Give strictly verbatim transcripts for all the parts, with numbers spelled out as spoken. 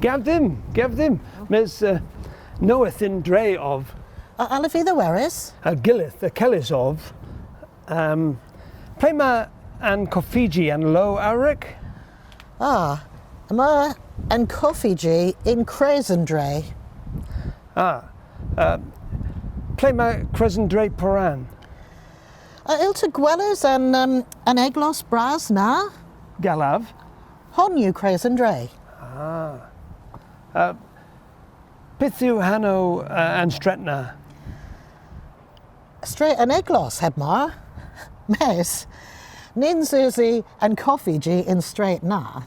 Gav dhymm, gav dhymm. Mes, uh, nowydh y'n dre ov. A allav vy dha weres? A gyllydh, a gyllys ov. Um, ple'ma an koffiji an lo owrek? Ah, yma an koffiji yn kres an dre. Ah, uh, ple'ma kres an dre poran? A yll'ta gweles an, um, an eglos bras na? Gallav. Honn yw kres an dre. Ah. Uh, pyth yw hanow, uh, an stret na? Stret an Eglos, heb mar. Mes, nyns usi an koffiji y'n stret na.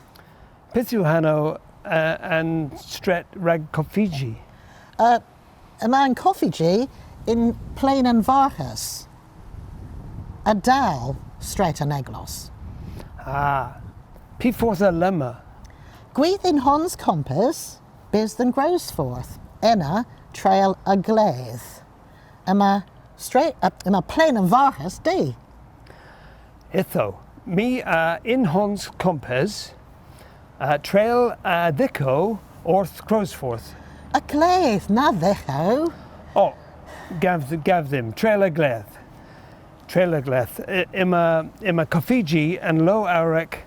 Pyth yw hanow, uh, an stret rag koffiji? Uh, yma an koffiji yn Plen an Varghas, a-dal Stret an Eglos. Ah, py fordh alemma? Gwith yn Hons Kompes, bys dhe'n Growsfordh, ena treyl a gledh. Yma stret, uh, yma Plen an Varghas di. Ytho, my, uh, yn Hons Kompes, uh, treyl, uh, dhyghow orth Growsfordh. A gledh, na dhyghow. O, gav, gav dhymm, treyl a gledh. Treyl a gledh. Y-, yma, yma koffiji an lo owrek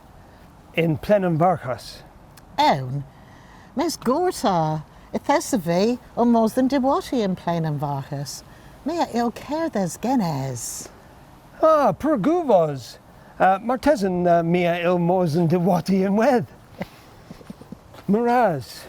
yn Plen an Varghas. Ewn. Mes gorta, yth esov vy ow mos dhe'n diwotti yn Plen an Varghas. My a yll kerdhes genes. Ah, pur gavos. Uh, martesen, uh, my a yll mos dhe'n diwotti ynwedh. Meur ras.